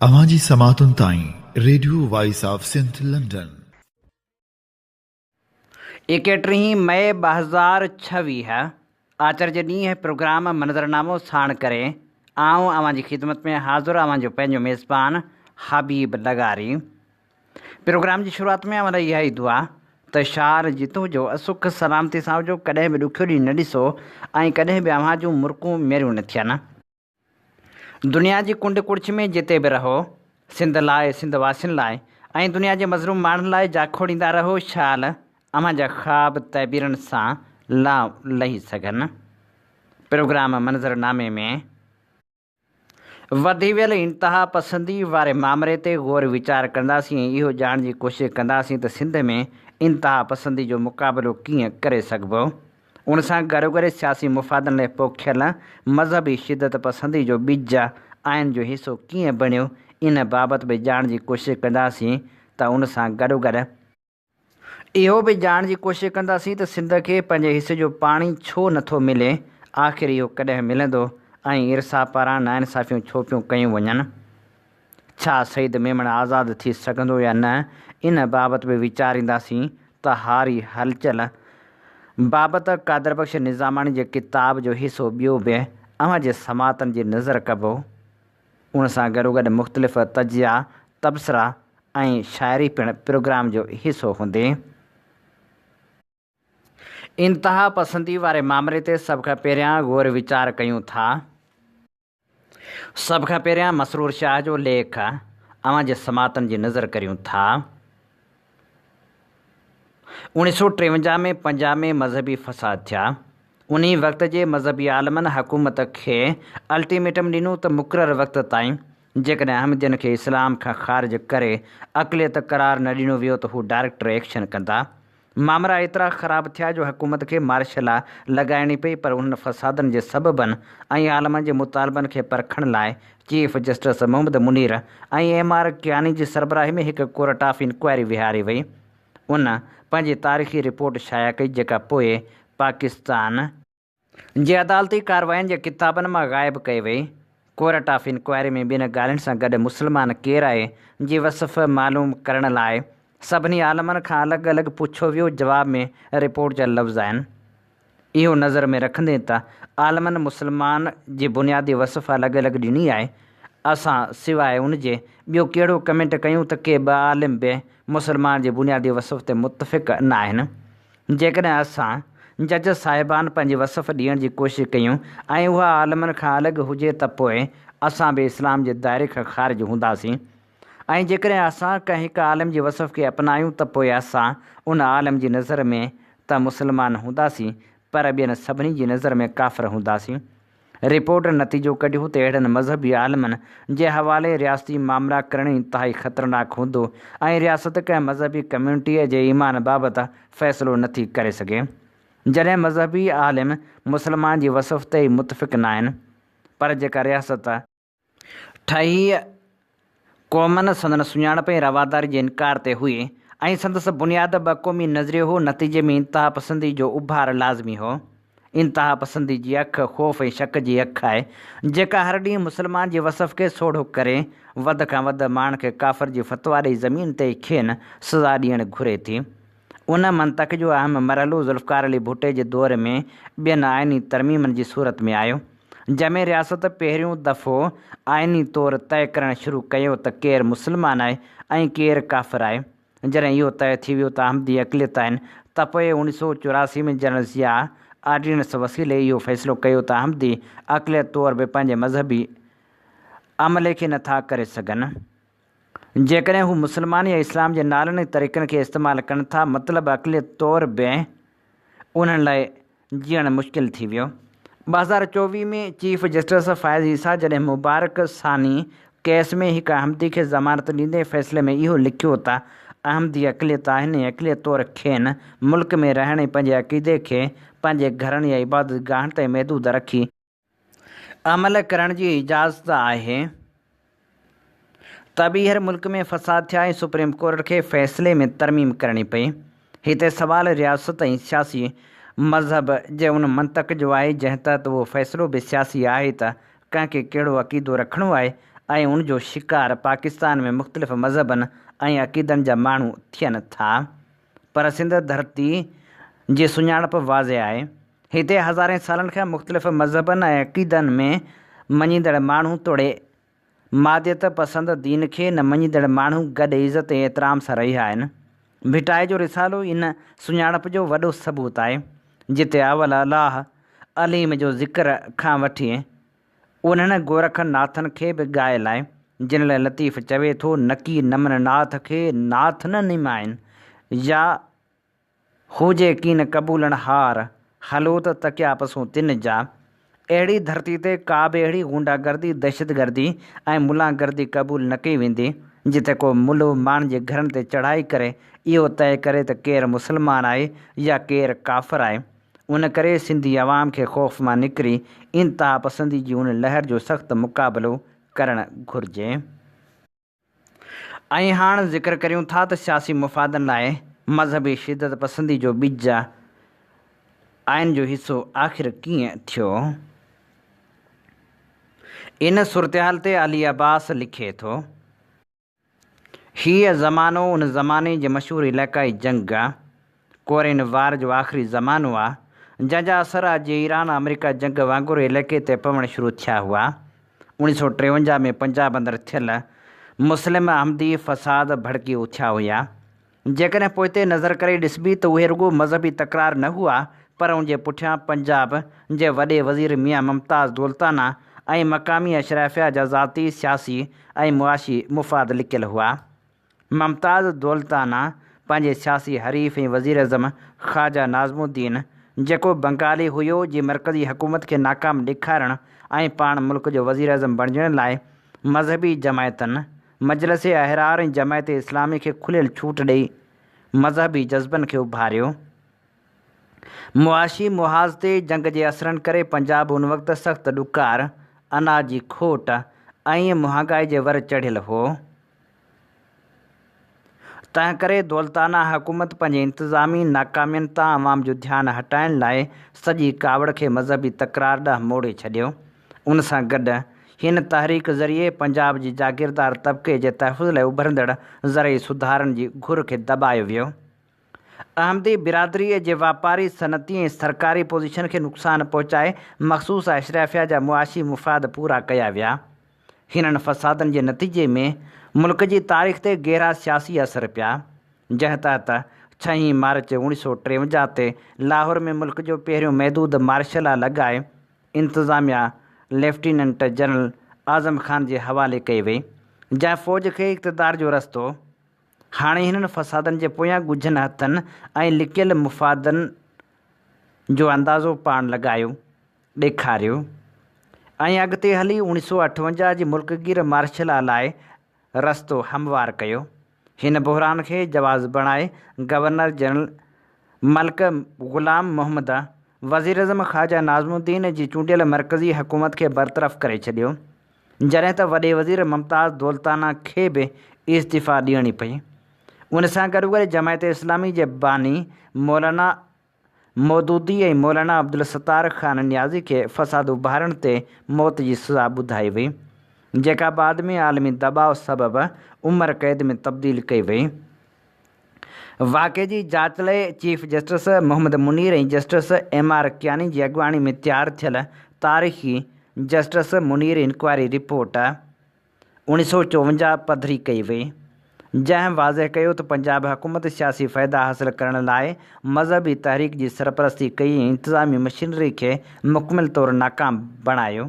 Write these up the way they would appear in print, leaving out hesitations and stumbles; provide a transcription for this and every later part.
اوهان جي سماعتن تائين radio voice of Sindh London. ايڪٽيهين مئي 2026 آچر جي ڏينهن پروگرام منظرنامو ساڻ ڪري آئون اوهان جي خدمت ۾ حاضر اوهان جو پنهنجو ميزبان حبيب لغاري. پروگرام جي شروعات ۾ اوهان لاء اها ئي دعا ته شال جتو جو سک سلامتي سان هجو، ڪڏهن به ڏکيو ڏينهن نه ڏسو ۽ ڪڏهن به اوهان جون مرڪون ميريون نه ٿين. دنيا جي ڪنڊ ڪڙڇ ۾ جتي به رهو، سنڌ لاء، سنڌ واسين لاء ۽ دنيا جي مظلوم ماڻهن لاء جاکوڙيندا رهو، شال اوهان جا خواب تعبيرن سان لانء لهي سگهن. پروگرام منظرنامي ۾. وڌي ويل انتهاپسندي واري مامري تي غور ويچار ڪنداسين ۽ اهو ڄاڻڻ جي ڪوشش ڪنداسين ته سنڌ ۾ انتهاپسندي جو مقابلو ڪيئن ڪري سگهبو. ان سان گڏوگڏ سياسي مفادن لاء پوکيل مذهبي شدت پسندي جو ٻج آئين جو حصو ڪيئن بڻيو ان بابت به ڄاڻڻ جي ڪوشش ڪنداسين ته ان سان گڏوگڏ اهو به ڄاڻڻ جي ڪوشش ڪنداسين ته سنڌ کي پنهنجي حصي جو پاڻي ڇو نه ٿو ملي، آخر اهو ڪڏهن ملندو ۽ ارسا پاران ناانصافيون ڇو پيون ڪيون وڃن؟ ڇا سعيد ميمڻ آزاد ٿي سگهندو يا نه، ان بابت به ويچارينداسين ته هاري هلچل بابت قادربخش نظاماڻي جي ڪتاب جو حصو ٻيو به اوهان جي سماعتن جي نظر ڪبو. ان سان گڏوگڏ مختلف تجزيا، تبصرا ۽ شاعري پڻ پروگرام جو حصو هوندي. انتها پسندي واري مامري تي سڀ کان پهريان غور ويچار ڪيون ٿا. سڀ کان پهريان مسرور شاهه جو ليک اوهان جي سماعتن جي نظر ڪريون ٿا. 1953 ۾ پنجاب ۾ مذهبي فساد ٿيا. انهي وقت جي مذهبي عالمن حڪومت کي الٽيميٽم ڏنو ته مقرر وقت تائين جيڪڏهن احمدين کي اسلام کان خارج ڪري اقليت قرار نه ڏنو ويو ته هو ڊائريڪٽ ايڪشن ڪندا. مامرا ايترا خراب ٿيا جو حڪومت کي مارشلا لڳائڻي پئي پر انهن فسادن جي سببن ۽ عالمن جي مطالبن کي پرکڻ لاء chief justice Muhammad Munir ۽ M R Kayani جي سربراهي ۾ هڪ ڪورٽ آف انڪوائري ويهاري وئي. ان پنهنجي تاريخي رپورٽ شايع ڪئي جيڪا پوء پاڪستان جي عدالتي ڪارواين جي ڪتابن مان غائب ڪئي وئي. ڪورٽ آف انڪوائري ۾ ٻين ڳالهين سان گڏ مسلمان ڪير آهي جي وصف معلوم ڪرڻ لاء سڀني عالمن کان الڳ الڳ پڇيو ويو جواب ۾ رپورٽ جا لفظ آهن. اهو نظر ۾ رکندي ته عالمن مسلمان جي بنيادي وصف الڳ الڳ ڏني آهي، اسان سواء ان جي ٻيو ڪهڙو ڪمينٽ ڪيون ته ڪي ٻه عالم به مسلمان جي بنيادي وصف تي متفق نه آهن. جيڪڏهن اسان جج صاحبان پنهنجي وصف ڏيڻ جي ڪوشش ڪيون ۽ اها عالمن کان الڳ هجي ته پوء اسان به اسلام جي دائري کان خارج هونداسين ۽ جيڪڏهن اسان ڪنهن هڪ عالم جي وصف کي اپنايون ته پوء اسان ان عالم جي نظر ۾ ته مسلمان هونداسين پر ٻين سڀني جي نظر ۾ ڪافر هونداسين. رپورٽ نتيجو ڪڍيو ته اهڙن مذهبي عالمن جي حوالي رياستي مامرا ڪرڻ انتهائي خطرناڪ هوندو ۽ رياست ڪنهن مذهبي ڪميونٽيء جي ايمان بابت فيصلو نٿي ڪري سگهي جڏهن مذهبي عالم مسلمان جي وصف تي ئي متفق ناهن پر جيڪا رياست ٺهي قومن سندن سڃاڻپ ۽ رواداري جي انڪار تي هئي ۽ سندس بنياد ٻه قومي نظريو هو، نتيجي ۾ انتهاپسندي جو اڀار لازمي هو. انتهاپسندي جي اک خوف ۽ شڪ جي اک آهي، جيڪا هر ڏينهن مسلمان جي وصف کي سوڙهو ڪري، وڌ کان وڌ ماڻهن کي ڪافر جي فتويٰ ڏئي زمين تي ئي کين سزا ڏيڻ گهري ٿي. ان منطق جو اهم مرحلو ذوالفقار علي ڀٽي جي دور ۾ ٻين آئيني ترميمن جي صورت ۾ آيو، جنهن ۾ رياست پهريون دفعو آئيني طور طئي ڪرڻ شروع ڪيو ته ڪير مسلمان آهي ۽ ڪير ڪافر آهي. جڏهن اهو طئي ٿي ويو ته احمدي اقليت آهن ته پوء 1984 ۾ جنرل ضياء آرڊيننس وسيلي اهو فيصلو ڪيو ته احمدي اقليت طور به پنهنجي مذهبي عملي کي نٿا ڪري سگهن. جيڪڏهن هو مسلمان يا اسلام جي نالن ۽ طريقن کي استعمال ڪن ٿا، مطلب اقليت طور به انهن لاء جيئڻ مشڪل ٿي ويو. 2024 ۾ چيف جسٽس فائز عيسيٰ جڏهن مبارڪ ثاني ڪيس ۾ هڪ احمدي کي ضمانت ڏيندي فيصلي ۾ اهو لکيو ته احمدي اقليت آهن ۽ اقليت طور کين ملڪ ۾ رهڻ ۽ پنهنجي عقيدي کي پنهنجي گهرن يا عبادت گاهن تائين محدود رکي عمل ڪرڻ جي اجازت آهي ته ٻيهر ملڪ ۾ فساد ٿيا ۽ سپريم ڪورٽ کي فيصلي ۾ ترميم ڪرڻي پئي. هتي سوال رياست ۽ سياسي مذهب جي ان منطق جو آهي جنهن تحت اهو فيصلو به سياسي آهي ته ڪنهن کي ڪهڙو عقيدو رکڻو آهي ۽ ان جو شڪار پاڪستان ۾ مختلف مذهبن ۽ عقيدن جا ماڻهو ٿين ٿا. پر سنڌ ڌرتي جي سڃاڻپ واضح آهي. هتي هزارين سالن کان مختلف مذهبن ۽ عقيدن ۾ مڃيندڙ ماڻهو توڙي ماديت پسند دين کي نه مڃيندڙ ماڻهو گڏ عزت ۽ احترام سان رهيا آهن. ڀٽائي جو رسالو ان سڃاڻپ جو وڏو ثبوت آهي، جتي اول الله عليم جو ذڪر کان وٺي انهن گورک ناٿن کي به ڳايل آهي، جن لاء لطيف چوي ٿو، نڪي نمن ناٿ کي ناٿ نه نمائين، يا هو جي ڪين قبولڻ هار، هلو ته تڪيا پسون تن جا. اهڙي ڌرتي تي ڪا به اهڙي غنڊا گردي، دهشتگردي ۽ ملان گردي قبول نه ڪئي ويندي، جتي ڪو ملو ماڻهن جي گهرن تي چڙهائي ڪري اهو طئي ڪري ته ڪير مسلمان آهي يا ڪير ڪافر آهي. ان ڪري سنڌي عوام کي خوف مان نڪري انتهاپسندي جي ان لهر جو سخت مقابلو ڪرڻ گهرجي. ۽ هاڻ ذڪر ڪريون ٿا ته سياسي مفادن لاء مذهبي شدت پسندي جو ٻج آئين جو حصو آخر ڪيئن ٿيو؟ ان صورتحال تي علي عباس لکي ٿو. هيء زمانو ان زماني جي مشهور علائقائي جنگ، ڪورين وار جو آخري زمانو آ، جنهن جا اثر اڄ ايران آمريڪا جنگ وانگر علائقي تي پوڻ شروع ٿيا هئا. 1953 ۾ پنجاب اندر ٿيل مسلم احمدي فساد ڀڙڪي اٿيا هيا. جيڪڏهن پوئتي نظر ڪري ڏسبي ته اهي رڳو مذهبي تڪرار نه هئا پر ان جي پٺيان پنجاب جي وڏي وزير ميان ممتاز دولتانه ۽ مقامي اشرافيه جا ذاتي، سياسي ۽ معاشي مفاد لڪيل هئا. ممتاز دولتانه پنهنجي سياسي حريف ۽ وزيراعظم خواجه ناظم الدين، جيڪو بنگالي هيو، جي مرڪزي حڪومت کي ناڪام ڏيکارڻ ۽ پاڻ ملڪ جو وزيراعظم بڻجڻ لاء مذهبي جماعتن مجلس احرار ۽ جماعت اسلامي کي کليل ڇوٽ ڏئي مذهبي جذبن کي اڀاريو. معاشي محاذ تي جنگ جي اثرن ڪري پنجاب ان وقت سخت ڏڪار، اناج جي کوٽ ۽ مهانگائي جي ور چڙهيل هو. تنهنڪري دولتانه حڪومت پنهنجي انتظامي ناڪامين تان عوام جو ڌيان هٽائڻ لاء سڄي ڪاوڙ کي مذهبي تڪرار ڏانهن موڙي ڇڏيو. ان سان گڏ هن تحريڪ ذريعي پنجاب جي جاگيردار طبقي جي تحفظ لاء اڀرندڙ زرعي سڌارن جي گهر کي دٻايو ويو. احمدي برادريء جي واپاري، صنعتي ۽ سرڪاري پوزيشن کي نقصان پهچائي مخصوص اشرافيه جا معاشي مفاد پورا ڪيا ويا. هنن فسادن جي نتيجي ۾ ملڪ جي تاريخ تي گهرا سياسي اثر پيا، جنهن تحت ڇهين مارچ 1953 تي لاهور ۾ ملڪ جو پهريون محدود مارشل لا لڳائي انتظاميا ليفٽيننٽ جنرل اعظم خان جي حوالي ڪئي وئي، جنهن فوج کي اقتدار جو رستو هاڻي هنن فسادن جي پويان ڳجهن هٿن ۽ لڪيل مفادن جو اندازو پاڻ لڳايو. ڏيکاريو ۽ اڳتي هلي 1958 جي ملڪگير مارشلا لاء رستو هموار ڪيو. هن بحران کي جواز بڻائي گورنر جنرل ملڪ غلام محمد وزيراعظم خواجه ناظم الدين جي چونڊيل مرڪزي حڪومت کي برطرف ڪري ڇڏيو، جڏهن ته وڏي وزير ممتاز دولتانه کي به استعيفيٰ ڏيڻي پئي. ان سان گڏوگڏ جماعت اسلامي جي باني مولانا مودودي ۽ مولانا عبدالستار خان نيازي کي فساد اڀارڻ تي موت جي سزا ٻڌائي وئي، جيڪا بعد ۾ عالمي دٻاء سبب عمر قيد ۾ تبديل ڪئي وئي. واقعي جي جاچ لاء chief justice Muhammad Munir ۽ justice M R Kayani جي اڳواڻي ۾ تيار ٿيل تاريخي جسٽس منير انڪوائري رپورٽ 1954 پڌري ڪئي وئي، جنهن واضح ڪيو ته پنجاب حڪومت سياسي فائدا حاصل ڪرڻ لاء مذهبي تحريڪ جي سرپرستي ڪئي ۽ انتظامي مشينري کي مڪمل طور ناڪام بڻايو.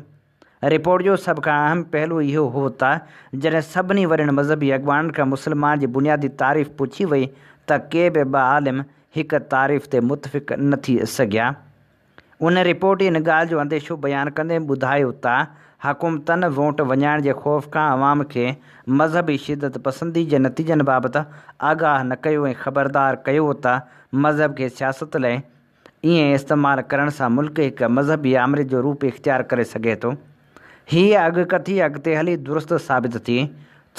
رپورٽ جو سڀ کان اهم پهلو اهو هو ته جڏهن سڀني وڏن مذهبي اڳواڻن کان مسلمان جي بنيادي تعريف پڇي وئي ته ڪي به ٻه عالم هڪ تعريف تي متفق نه ٿي سگهيا. ان رپورٽ ان ڳالهه جو انديشو بيان ڪندي ٻڌايو ته حڪومتن ووٽ وڃائڻ جي خوف کان عوام کي مذهبي شدت پسندي جي نتيجن بابت آگاهه نه ڪيو ۽ خبردار ڪيو ته مذهب کي سياست لاء ائين استعمال ڪرڻ سان ملڪ هڪ مذهبي آمريت جو روپ اختيار ڪري سگهي ٿو. هيء اڳڪٿي اڳتي هلي درست ثابت ٿي،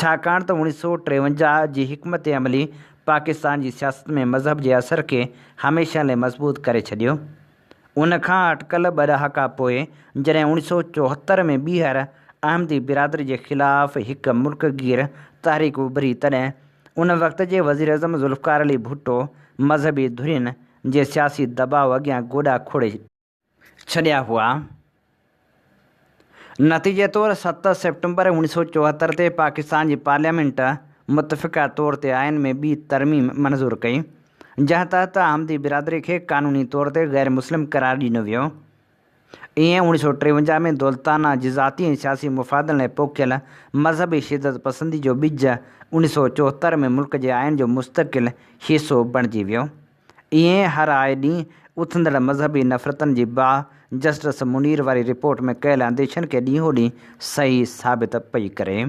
ڇاڪاڻ ته 1953 جي حڪمت عملي پاڪستان جي سياست ۾ مذهب جي اثر کي هميشه لاء مضبوط ڪري ڇڏيو. ان کان اٽڪل ٻه ڏهاڪا پوء جڏهن 1974 ۾ ٻيهر احمدي برادري جي خلاف هڪ ملڪ گير تحريڪ اڀري تڏهن ان وقت جي وزيراعظم ذوالفقار علي ڀٽو مذهبي ڌرين جي سياسي دٻاء اڳيان گوڏا کوڙي ڇڏيا هئا. نتيجي طور 7 سيپٽمبر 1974 تي پاڪستان جي پارليامينٽ متفقه طور تي آئين ۾ ٻي ترميم منظور ڪئي، جنهن تحت احمدي برادري کي قانوني طور تي غير مسلم قرار ڏنو ويو. ائين 1953 ۾ دولتانه جي ذاتي ۽ سياسي مفادن لاء پوکيل مذهبي شدت پسندي جو ٻج 1974 ۾ ملڪ جي آئين جو مستقل حصو بڻجي ويو. ائين هر آئي ڏينهن اٿندڙ مذهبي نفرتن جي باهه جسٽس منير واري رپورٽ ۾ ڪيل انديشن کي ڏينهون ڏينهن صحيح ثابت پئي ڪري.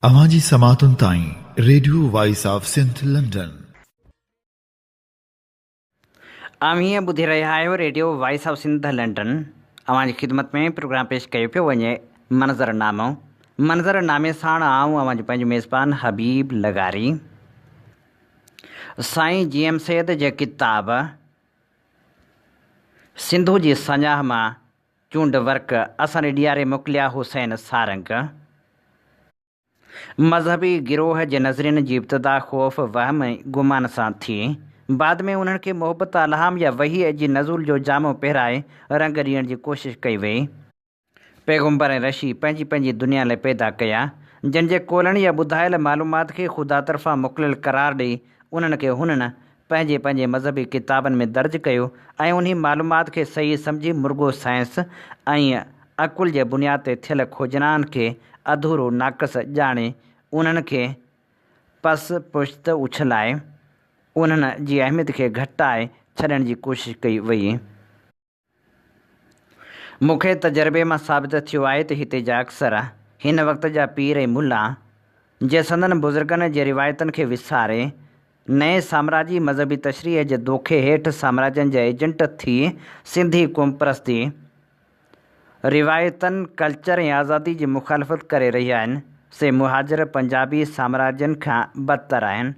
اوهان جي سماعتن تائين radio voice of Sindh London. اوهين ٻڌي رهيا آهيو radio voice of Sindh London. اوهان جي خدمت ۾ پروگرام پيش ڪيو پيو وڃي منظر نامو. منظر نامي ساڻ آئون اوهان جو پنهنجو ميزبان حبيب لغاري. سائين جي ايم سيد جي ڪتاب سنڌو جي ساڃاهه مان چونڊ ورق اسان ڏي ڏياري موڪليا حسين سارنگ. مذهبي گروهه جي نظرين جي ابتدا خوف، وهم ۽ گمان سان ٿي. بعد ۾ انهن کي محبت، الهام يا وحي جي نزول جو جامو پهرائي رنگ ڏيڻ جي ڪوشش ڪئي وئي. پيغمبر ۽ رشي پنهنجي پنهنجي دنيا لاء پيدا ڪيا، جن جي قولن يا ٻڌايل معلومات کي خدا طرفان موڪليل قرار ڏئي انهن کي هنن پنهنجي پنهنجي مذهبي ڪتابن ۾ درج ڪيو ۽ انهي معلومات کي صحيح سمجهي مرڳو سائنس ۽ عقل جي بنياد تي ٿيل کوجنائن کي اڌورو ناقص ڄاڻي انهن کي پس پشت اڇلائي انهن جي اهميت کي گهٽائي ڇڏڻ جي ڪوشش ڪئي وئي. مون کي تجربي مان ثابت ٿيو آهي ته هتي جا اڪثر هن وقت جا پير ۽ ملا، جي سندن بزرگن جي روايتن کي وساري، نئين سامراجي مذهبي تشريح جي دوکي هيٺ سامراجين جا ايجنٽ ٿي سنڌي قومپرستي، روايتن، ڪلچر ۽ آزادي جي مخالفت ڪري رهيا آهن، سي مهاجر پنجابي سامراجين کان بدتر آهن،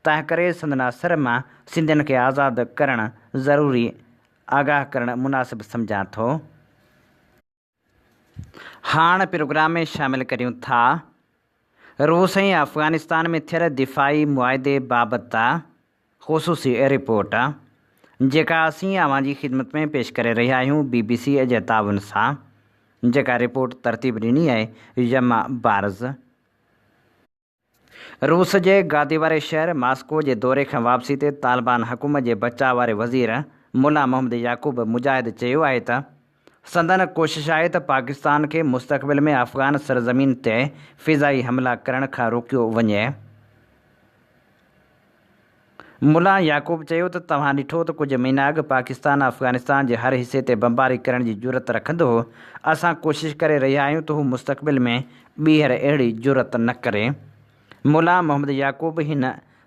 تنهنڪري سندن اثر مان سنڌين کي آزاد ڪرڻ ضروري آگاهه ڪرڻ مناسب سمجهان ٿو. هاڻ پروگرام ۾ شامل ڪريون ٿا روس ۽ افغانستان ۾ ٿيل دفاعي معاهدي بابت خصوصي رپورٽ جيڪا اسين اوهان جي خدمت ۾ پيش ڪري رهيا آهيون بي بي سي جي تعاون سان جيڪا رپورٽ ترتيب ڏني آهي يما بارز. روس جي گادي واري شهر ماسڪو جي دوري کان واپسي تي طالبان حڪومت جي بچاء واري وزير ملا محمد يعقوب مجاهد چيو آهي ته سندن ڪوشش آهي ته پاڪستان کي مستقبل ۾ افغان سرزمين تي فضائي حملا ڪرڻ کان روڪيو وڃي. ملا يعقوب چيو ته توهان ڏٺو ته ڪجهه مهينا اڳ پاڪستان افغانستان جي هر حصي تي بمباري ڪرڻ جي جرئت رکندو هو، اسان ڪوشش ڪري رهيا آهيون ته هو مستقبل ۾ ٻيهر اهڙي جرئت نه ڪري. ملا محمد يعقوب هن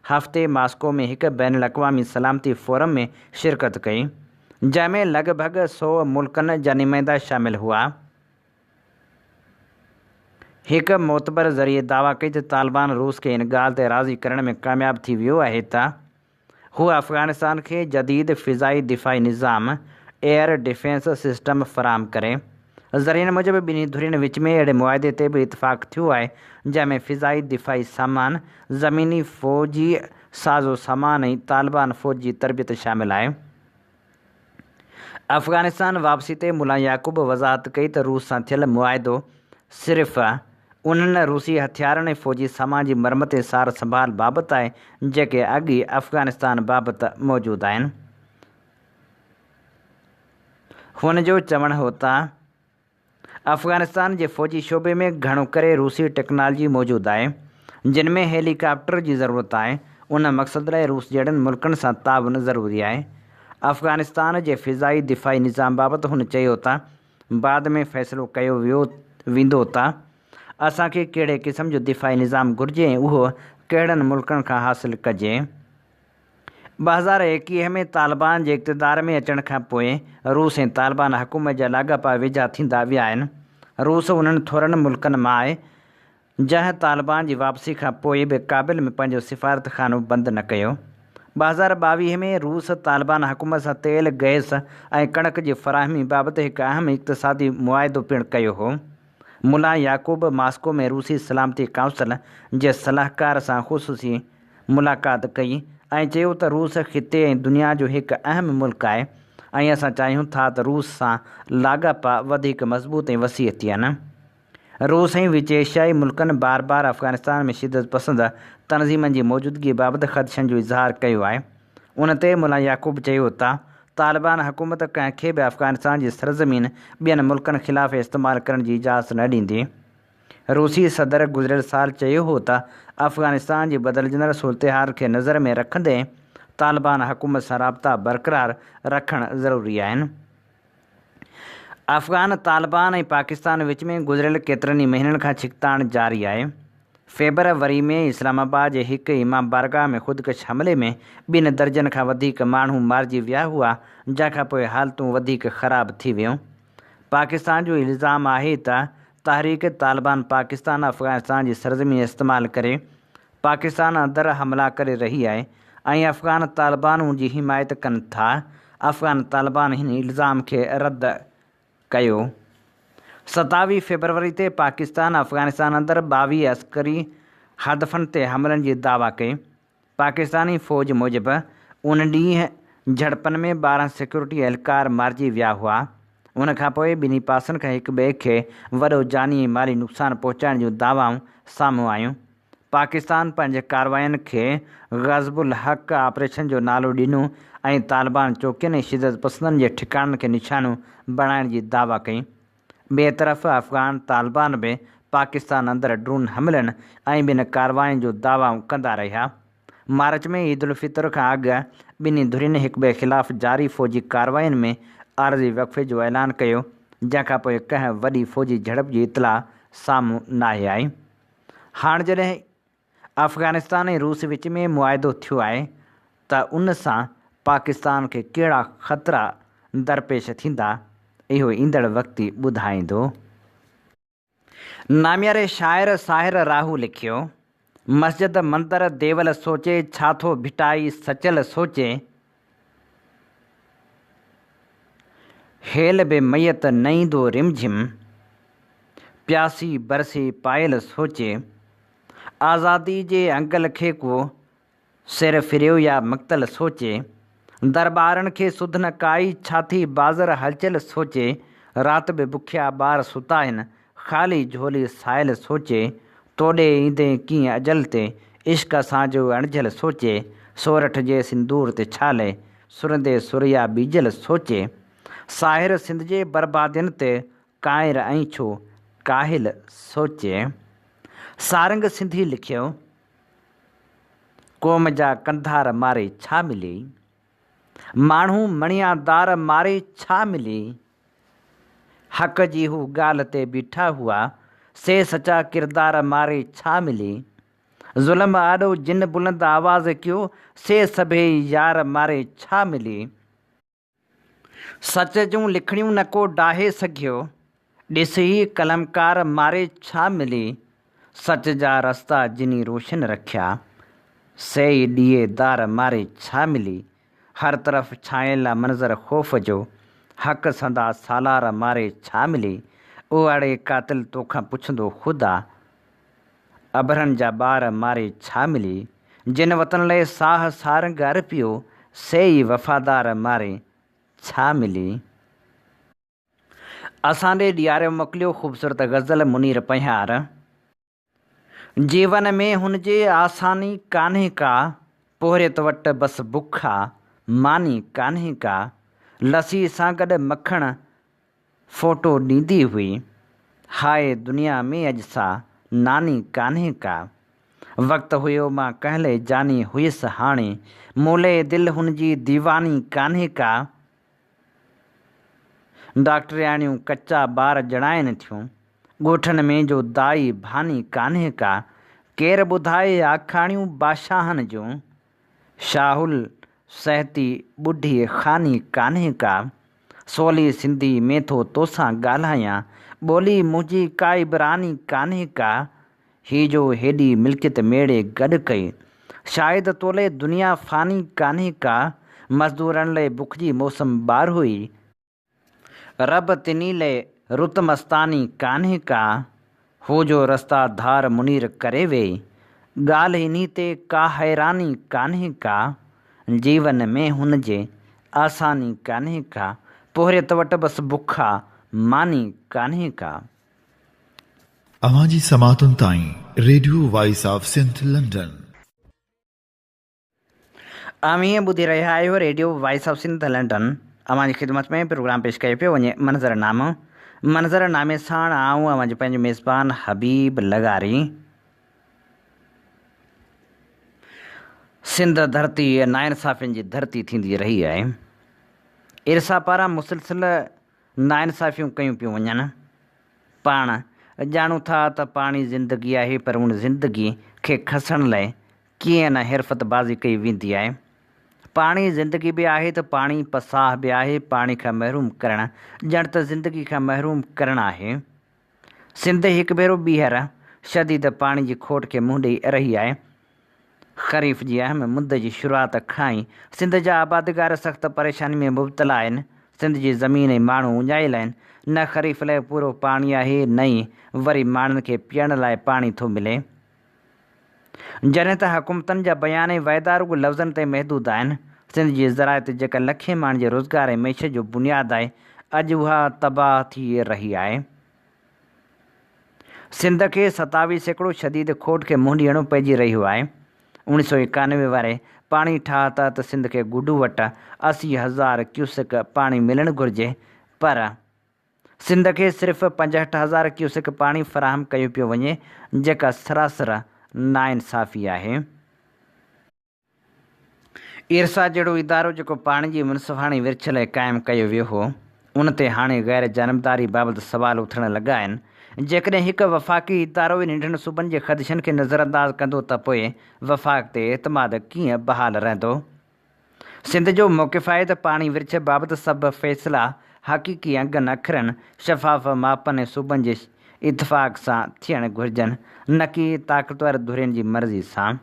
هفتي ماسڪو ۾ هڪ بين الاقوامي سلامتي فورم ۾ شرڪت ڪئي، جنهن ۾ لڳ ڀڳ سئو ملڪن جا نمائندا شامل هئا. هڪ معتبر ذريعي دعويٰ ڪئي ته طالبان روس کي ان ڳالهه تي راضي ڪرڻ ۾ ڪامياب ٿي ويو آهي ته هو افغانستان کي جديد فضائي دفاعي نظام، ايئر ڊفينس سسٽم، فراهم ڪري. ذريعن موجب ٻنهي ڌرين وچ ۾ اهڙي معاهدي تي به اتفاق ٿيو آهي جنهن ۾ فضائي دفاعي سامان، زميني فوجي ساز و سامان ۽ طالبان فوج جي تربيت شامل آهي. افغانستان واپسي تي ملا يعقوب وضاحت ڪئي ته روس سان ٿيل معاهدو صرف انهن روسي هٿيارن ۽ فوجي سامان جي مرمت ۽ سار سنڀال بابت آهي جيڪي اڳ ئي افغانستان بابت موجود آهن. هن جو چوڻ هو ته افغانستان جي فوجي شعبي ۾ گهڻو ڪري روسي ٽيڪنالجي موجود آهي، جن ۾ هيلي ڪاپٽر جي ضرورت آهي، ان مقصد لاء روس جهڙن ملڪن سان تعاون ضروري آهي. افغانستان جي فضائي دفاعي نظام بابت هن چيو ته بعد ۾ فيصلو ڪيو ويندو ته اسان کي ڪهڙي قسم جو دفاعي نظام گهرجي ۽ اهو ڪهڙن ملڪن کان حاصل ڪجي. 2021 ۾ طالبان جي اقتدار ۾ اچڻ کان پوء روس ۽ طالبان حڪومت جا لاڳاپا ويجها ٿيندا ويا آهن. روس انهن ٿورن ملڪن مان آهي، جنهن طالبان جي واپسي کان پوء به ڪابل ۾ پنهنجو سفارتخانو بند نه ڪيو. 2022 ۾ روس طالبان حڪومت سان تيل، گئس ۽ ڪڻڪ جي فراهمي بابت هڪ اهم اقتصادي معاهدو پڻ ڪيو هو. ملا يعقوب ماسڪو ۾ روسي سلامتي ڪائونسل جي صلاحڪار سان خصوصي ملاقات ڪئي ۽ چيو ته روس خطي ۽ دنيا جو هڪ اهم ملڪ آهي ۽ اسان چاهيون ٿا ته روس سان لاڳاپا وڌيڪ مضبوط ۽ وسيع ٿين. روس ۽ وچ ايشيائي ملڪن بار بار افغانستان ۾ شدت پسند تنظيمن جي موجودگي بابت خدشن جو اظهار ڪيو آهي. ان تي ملا يعقوب چيو ته طالبان حڪومت ڪنهن کي به افغانستان جي سرزمين ٻين ملڪن خلاف استعمال ڪرڻ جي اجازت نه ڏيندي. روسي صدر گذريل سال چيو هو ته افغانستان جي بدلجندڙ صورتحال کي نظر ۾ رکندي طالبان حڪومت سان رابطا برقرار رکڻ ضروري آهن. افغان طالبان ۽ پاڪستان وچ ۾ گذريل ڪيترن ئي مهينن کان ڇڪتاڻ جاري آهي. فيبروري ۾ اسلام آباد جي هڪ امام بارگاهه ۾ خودڪش حملي ۾ ٻن درجن کان وڌيڪ ماڻهو مارجي ويا هئا جنهن کانپوء حالتون وڌيڪ خراب ٿي ويون. پاڪستان جو الزام آهي ته تحريڪ طالبان پاڪستان افغانستان جي سرزمين استعمال ڪري پاڪستان اندر حملا ڪري رهي آهي ۽ افغان طالبان ان جي حمايت ڪن ٿا، افغان طالبان هن الزام کي رد ڪيو. 27 فيبروري تي پاڪستان افغانستان اندر 22 عسڪري هدفن تي حملن جي دعويٰ ڪئي. پاڪستاني فوج موجب ان ڏينهن جهڙپن ۾ 12 سيڪيورٽي اهلڪار مارجي ويا هئا. ان کانپوء ٻنهي پاسن کان هڪ ٻئي کي وڏو جاني ۽ مالي نقصان پهچائڻ جون دعوائون سامهون آيون. پاڪستان پنهنجي ڪاررواين کي غضب الحق آپريشن جو نالو ڏنو ۽ طالبان چوڪين ۽ شدت پسندن جي ٺڪاڻن کي نشانو بڻائڻ جي دعويٰ ڪئي. ٻئي طرف افغان طالبان به پاڪستان اندر ڊرون حملن ۽ ٻين ڪاررواين جون دعوائون ڪندا رهيا. مارچ ۾ عيدالفطر کان اڳ ٻنهي ڌرين هڪٻئي خلاف جاري فوجي ڪاررواين ۾ عارضي وقفي جو اعلان ڪيو، جنهن کانپوء ڪنهن وڏي فوجي جهڙپ جي اطلاع سامهون ناهي آئي. هاڻ جڏهن افغانستان ۽ روس وچ ۾ معاهدو ٿيو آهي ته ان سان پاڪستان کي ڪهڙا خطرا درپيش ٿيندا، اهو ايندڙ وقت ئي ٻڌائيندو. نامياري شاعر ساحر راهو لکيو، مسجد مندر ديول سوچي ڇا ٿو ڀٽائي سچل سوچي، هيل به ميت نه ايندو رمجھم، پياسي برسي پايل سوچي، آزادي جي انگل کي ڪو سر ڦريو يا مقتل سوچي، درٻارن کي سڌ نه ڪائي ڇا ٿي بازر هلچل سوچي، رات به بکيا ٻار ستا هن خالي جهولي سائل سوچي، توڏي ايندين ڪيئن اجل تي عشق اسان جو اڻجهل سوچي، سورٺ جي سندور تي ڇالي سرندي سريا ٻيجل سوچي، ساحر سنڌ جي بربادين تي ڪانئر ائين ڇو ڪاهل سوچي. سارنگ سنڌي لکيو، قوم جا ڪنڌار ماري ڇا ملي؟ ماڻهو مڻيادار ماري ڇا ملي؟ حق جي هو ڳالهه تي بيٺا هئا، سي سچا ڪردار ماري ڇا ملي؟ ظلم آڏو جن بلند آواز ڪيو، سي سڀيئي يار ماري ڇا ملي؟ سچ جون لکڻيون نه ڪو ڊاهي سگهيو، ڏس هي قلمڪار ماري ڇا ملي، سچ جا رستا جني روشن رکيا، سي ئي ڏيئي دار ماري ڇا ملي، هر طرف ڇانيل آ منظر خوف جو، حق سندا سالار ماري ڇا ملي، او اڙي قاتل توکان پڇندو خدا، اڀرن جا ٻار ماري ڇا ملي، جن وطن لئه ساهه سارنگ ارپيو، سي ئي وفادار ماري ڇا ملي. اسان ڏي ڏياريو موڪليو خوبصورت غزل منير پنهيار. جيون ۾ هن جي آساني ڪانهي ڪا، پورهيت وٽ بس بک آ، ماني ڪانهي ڪا، لسي سان گڏ مکڻ فوٽو ڏيندي هئي. هاء دنيا ۾ اڄ سا ناني ڪانهي ڪا. وقت هيو مان ڪنهن لئه جاني هيس هاڻي مون لئه دل هن جي ديواني ڪانهي ڪا. ڊاڪٽرياڻيون ڪچا ٻار ڄڻائين ٿيون ڳوٺن ۾ جو دائي ڀاني ڪانهي ڪا. ڪير ٻڌائي آکاڻيون بادشاهن جون شاهل سهتي ٻڍي خاني ڪانهي ڪا. سولي سنڌي ۾ ٿو توسان ڳالهايان، ٻولي منهنجي ڪا عبراني ڪانهي ڪا. هي جو هيڏي ملڪيت ميڙي گڏ ڪئي، شايد تو لئه دنيا فاني ڪانهي ڪا، مزدورن لئه بک جي موسم ٻارهوئي. رب تني لئه رت مستاني ڪانهي ڪا، هو جو رستا ڌار منير ڪري ويئي. ڳالهه انهي تي ڪا حيراني ڪانهي ڪا، جيون ۾ هن جي آساني ڪانهي ڪا، پورهيت وٽ بس بک آ، ماني ڪانهي ڪا. اوهان جي سماعتن تائين radio voice of Sindh London. اوهين ٻڌي رهيا آهيو radio voice of Sindh London. اوهان جي خدمت ۾ پروگرام پيش ڪيو پيو وڃي منظر نامو. منظر نامي ساڻ آئون اوهان جو پنهنجو ميزبان حبيب لغاري. سنڌ ڌرتي ناانصافين جي ڌرتي ٿيندي رهي آهي. ارسا پاران مسلسل ناانصافيون ڪيون پيون وڃن. پاڻ ڄاڻون ٿا ته پاڻي زندگي آهي پر ان زندگي کي کسڻ لاء ڪيئن نه حرفت بازي ڪئي ويندي آهي. پاڻي زندگي به آهي ته پاڻي پساهه به آهي، پاڻي کان محروم ڪرڻ ڄڻ ته زندگي کان محروم ڪرڻ آهي. سنڌ هڪ ڀيرو ٻيهر شديد پاڻي جي کوٽ کي منهن ڏئي رهي آهي. خريف جي اهم مند جي شروعات کان ئي سنڌ جا آبادگار سخت پريشاني ۾ مبتلا آهن. سنڌ جي زمين ۽ ماڻهو اڃايل آهن. نه خريف لاء پورو پاڻي آهي نه ئي وري ماڻهن کي پيئڻ لاء پاڻي ٿو ملي. جڏهن ته حڪومتن جا بيان ۽ وعدا رڳو لفظن تائين محدود آهن. سنڌ جي زراعت جيڪا لکين ماڻهن جي روزگار ۽ معيشت جو بنياد آهي، اڄ اها تباهه ٿي رهي آهي. سنڌ کي 27% شديد کوٽ کي منهن ڏيڻو پئجي رهيو آهي. 1991 واري پاڻي ٺاهه تحت سنڌ کي گڊو وٽ 80 هزار ڪيوسڪ پاڻي ملڻ گهرجي پر سنڌ کي صرف 65 هزار ڪيوسڪ پاڻي فراهم ڪيو پيو وڃي، جيڪا سراسر ناانصافي آهي. ارسا جهڙو ادارو جيڪو پاڻي جي منصفاڻي ورڇ لاء قائم ڪيو ويو هو، ان تي هاڻي غير جانبداري بابت سوال اٿڻ لڳا آهن. جيڪڏهن هڪ وفاقي ادارو ئي ننڍن صوبن جي خدشن کي نظرانداز ڪندو ته پوء وفاق تي اعتماد ڪيئن بحال رهندو؟ سنڌ جو موقف آهي ته پاڻي ورڇ بابت سڀ فيصلا حقيقي انگن اکرن، شفاف ماپن ۽ صوبن جي اتفاق سان ٿيڻ گهرجن، نه ڪي طاقتور ڌرين جي مرضي سان.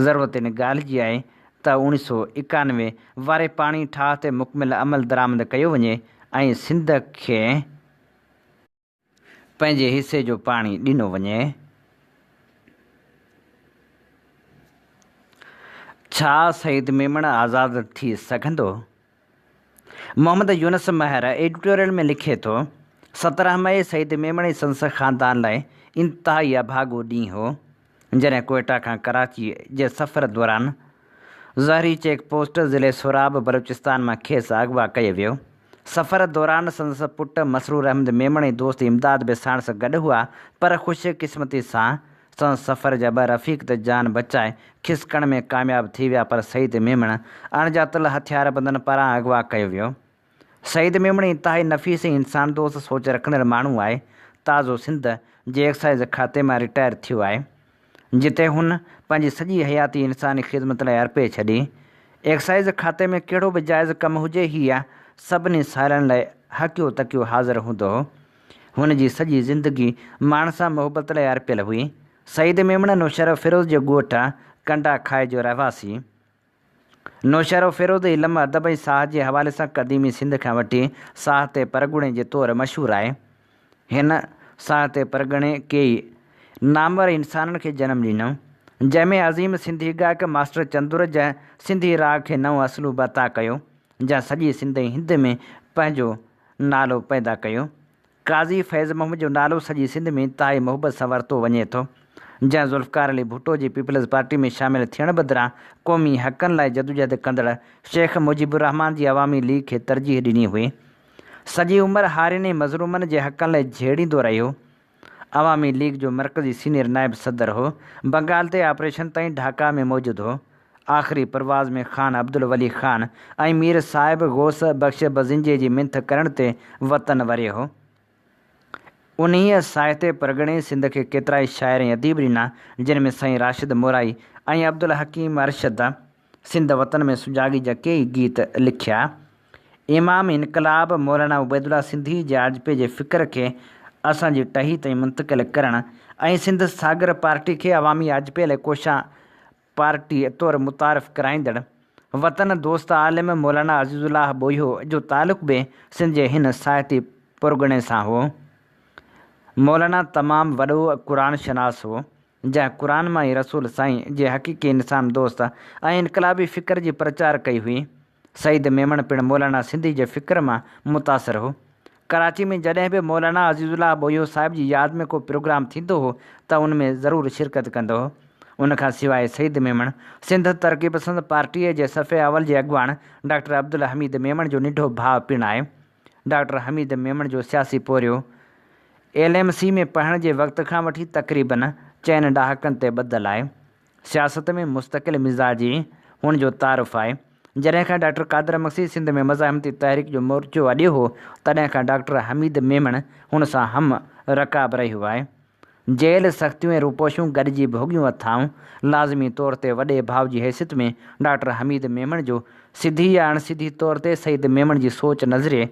ضرورت ان ڳالهه جي آهي ته 1991 واري پاڻي ٺاهه تي مڪمل عمل درآمد ڪيو وڃي ۽ سنڌ کي پنهنجي حصي جو پاڻي ڏنو وڃي. ڇا سعيد ميمڻ آزاد ٿي سگهندو؟ محمد يونس مهر ايڊيٽوريل ۾ لکي ٿو، 17 مئي سعيد ميمڻ ۽ سندس خاندان لاء انتهائي اڀاڳو ڏينهن هو. جڏهن ڪوئيٽا کان ڪراچي جي سفر دوران زهري چيڪ پوسٽ ضلعي سوراب بلوچستان مان کيس اغوا ڪيو ويو. سفر دوران سندس پٽ مسرور احمد ميمڻ ۽ دوست امداد به ساڻس گڏ هئا پر خوش قسمتي سان سندس سفر جا ٻه رفيق ته جان بچائي کسڪڻ ۾ ڪامياب ٿي ويا پر سعيد ميمڻ اڻڄاتل هٿياربندن پاران اغوا ڪيو ويو. سعيد ميمڻ انتهائي نفيس ۽ انسان دوست سوچ رکندڙ ماڻهو آهي. تازو سنڌ جي ايڪسائيز کاتي مان رٽائر ٿيو آهي. جتي هن پنهنجي سڄي حياتي انساني خدمت لاء ارپي ڇڏي. ايڪسائيز کاتي ۾ ڪهڙو به جائز ڪم هجي هي سڀني سائلن لاء هڪيو تڪيو حاضر هوندو هو. هن جي سڄي زندگي ماڻهن سان محبت لاء ارپيل هئي. سعيد ميمڻ نوشهروفيروز جي ڳوٺ ڪنڊا کائي جو رهواسي. نوشهروفيروز علم، ادب ۽ ساهت جي حوالي سان قديمي سنڌ کان وٺي ساهتي پرڳڻي جي طور مشهور آهي. هن ساهتي پرڳڻي ڪيئي نامور انسانن کي جنم ڏنو، جنهن ۾ عظيم سنڌي ڳائڪ ماسٽر چندر جنهن سنڌي راڳ کي نئون اسلوب عطا ڪيو، جنهن سڄي سنڌ ۽ هند ۾ پنهنجو نالو پيدا ڪيو. قاضي فيض محمد جو نالو سڄي سنڌ ۾ انتهائي محبت سان ورتو وڃي ٿو، جنهن ذوالفقار علي ڀٽو جي پيپلز پارٽي ۾ شامل ٿيڻ بدران قومي حقن لاء جدوجهد ڪندڙ شيخ مجيب الرحمان جي عوامي ليگ کي ترجيح ڏني هئي. سڄي عمر هارين ۽ مظلومن جي حقن لاء جهيڙيندو رهيو. عوامي ليگ جو مرڪزي سينيئر نائب صدر هو. بنگال تي آپريشن تائين ڍاڪا ۾ موجود هو. آخري پرواز ۾ خان عبدالولي خان ۽ مير صاحب غوث بخش بزنجي جي منٿ ڪرڻ تي وطن وريو هو. انهيء ساهتي پرڳڻي سنڌ کي ڪيترائي شاعر ۽ اديب ڏنا، جن ۾ سائين راشد مورائي ۽ عبدالحڪيم ارشد سنڌ وطن ۾ سجاڳي جا ڪيئي گيت لکيا. امام انقلاب مولانا عبيدالله سنڌي جي آجپي جي فڪر کي اسان جي ٽهي تائين منتقل ڪرڻ ۽ سنڌ ساگر پارٽي کي عوامي آجپي لاء ڪوشان. پارٽي طور متعارف ڪرائيندڙ وطن دوست عالم مولانا عزيز الله ٻوهيو جو تعلق به سنڌ جي هن ساهتي پرڳڻي سان هو. مولانا تمام وڏو قرآن شناس هو، جنهن قرآن مان ئي رسول سائين جي حقيقي انسان دوست ۽ انقلابي فڪر جي پرچار ڪئي هئي. سعيد ميمڻ پڻ مولانا سنڌي جي فڪر مان متاثر هو. ڪراچي ۾ جڏهن به مولانا عزيز الله ٻوهيو صاحب جي ياد ۾ ڪو پروگرام ٿيندو هو ته ان ۾ ضرور شرڪت ڪندو هو. ان کان سواء سعيد ميمڻ سنڌ ترقي پسند پارٽيء جي صف اول جي اڳواڻ ڊاڪٽر عبدالحميد ميمڻ جو ننڍو ڀاء پڻ آهي. ڊاڪٽر حميد ميمڻ جو سياسي پورهيو ايل ايم سي ۾ پڙهڻ جي وقت کان وٺي تقريبن چئن ڏهاڪن تي ٻڌل آهي. سياست ۾ مستقل مزاجي هن جو تعارف آهي. جڏهن کان ڊاڪٽر قادر مگسي سنڌ ۾ مزاحمتي تحريڪ جو مورچو اڏيو هو، تڏهن کان ڊاڪٽر حميد ميمڻ هن سان هم رڪاب رهيو آهي. جيل، سختيون ۽ روپوشيون گڏجي ڀوڳيون اٿائون. لازمي طور تي وڏي ڀاء جي حيثيت ۾ ڊاڪٽر حميد ميمڻ جو سڌي يا اڻ سڌي طور تي سعيد ميمڻ جي سوچ، نظريي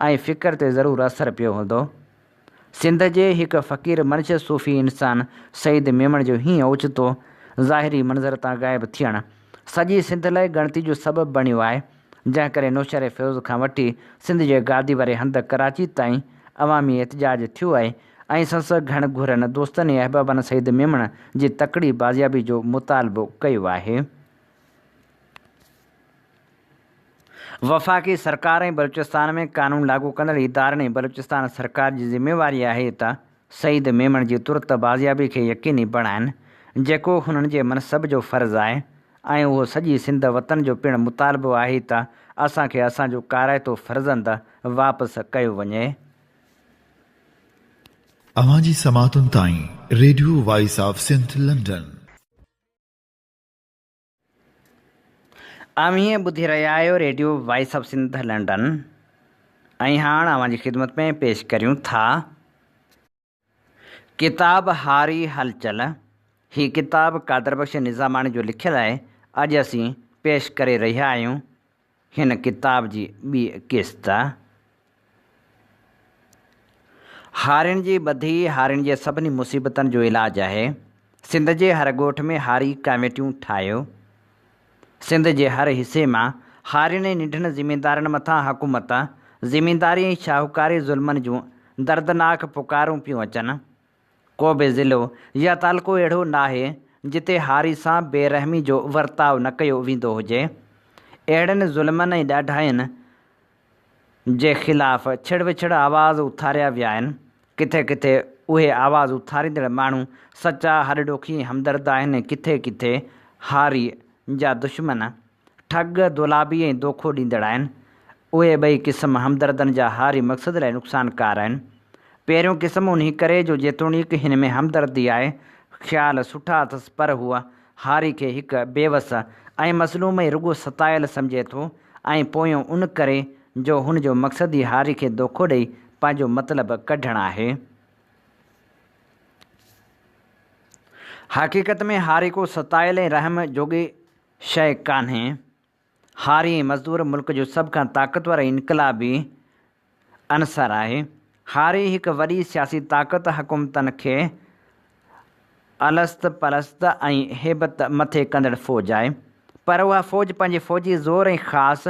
۽ فڪر تي ضرور اثر پيو هوندو. سنڌ جي هڪ فقير منش صوفي انسان سعيد ميمڻ جو هيئن اوچتو ظاهري منظر تان غائب ٿيڻ سڄي سنڌ لاء ڳڻتي جو سبب بڻيو آهي، جنهن ڪري نوشهري فيروز کان وٺي سنڌ جي گادي واري هنڌ ڪراچي تائين عوامي احتجاج ٿيو آهي ۽ سنس گهڻ گهرن دوستن ۽ احبابن سعيد ميمڻ جي تڪڙي بازيابي جو مطالبو ڪيو آهي. وفاقي سرڪار ۽ بلوچستان ۾ قانون لاڳو ڪندڙ ادارن ۽ بلوچستان سرڪار جي ذميواري آهي ته سعيد ميمڻ جي ترت بازيابي کي يقيني بڻائين جيڪو هنن جي منصب جو فرض آهي ۽ اهو سڄي سنڌ وطن جو پڻ مطالبو آهي ته اسان کي اسان جو ڪارائتو فرزند واپس ڪيو وڃي. اوهان جي سماعتن تائين radio voice of Sindh London. اوهين ٻڌي رهيا آهيو radio voice of Sindh London ۽ هاڻ اوهان جي خدمت ۾ پيش ڪريون ٿا ڪتاب هاري هلچل. هي ڪتاب قادر بخش نظاماڻي جو لکيل آهي. اڄ اسين پيش ڪري رهيا آهيون هن ڪتاب جي ٻي قسط. هارين جي ٻڌي هارين جي سڀني مصيبتن جو علاج آهي. سنڌ جي هر ڳوٺ ۾ هاري ڪاميٽيون ٺاهيو. سنڌ جي هر حصي مان هارين ۽ ننڍن زميندارن مٿان حڪومت، زمينداري ۽ شاهوڪاري ظلمن جون دردناڪ پڪارون پيون اچن. ڪو به ضلعو يا تعلقو اهڙو ناهي جتي هاري سان بي رحمي جو ورتاء نه ڪيو ويندو هجي. اهڙن ظلمن ۽ ڏاڍاين جي خلاف ڇڙ وڇڙ آواز اٿاريا ويا آهن. ڪٿي ڪٿي اهي آواز اٿاريندڙ ماڻهو سچا، هڏ ڏوکي ۽ همدرد آهن ۽ ڪٿي ڪٿي هاري جا دشمن، ٺڳ، دولابي ۽ دوکو ڏيندڙ آهن. اهي ٻئي قسم همدردن جا هاري مقصد لاء نقصانڪار آهن. پهريون قسم انهي ڪري جو جيتوڻيڪ هن ۾ همدردي آهي، خيال سٺا اٿس پر هو هاري کي هڪ بيوس ۽ مظلوم ۽ رڳو ستايل سمجهي ٿو ۽ پويون ان ڪري جو هن جو مقصد ئي هاري کي دوکو ڏئي پنهنجو مطلب ڪڍڻ آهي. حقيقت ۾ هاري ڪو ستايل ۽ رحم جوڳي شيء ڪانهي. هاري ۽ مزدور ملڪ جو سڀ کان طاقتور ۽ انقلابي عنصر آهي. هاري هڪ وڏي سياسي طاقت حڪومتن کي الست پلست ۽ هيبت مٿي ڪندڙ فوج آهي. پر اها فوج پنهنجي فوجي زور ۽ خاص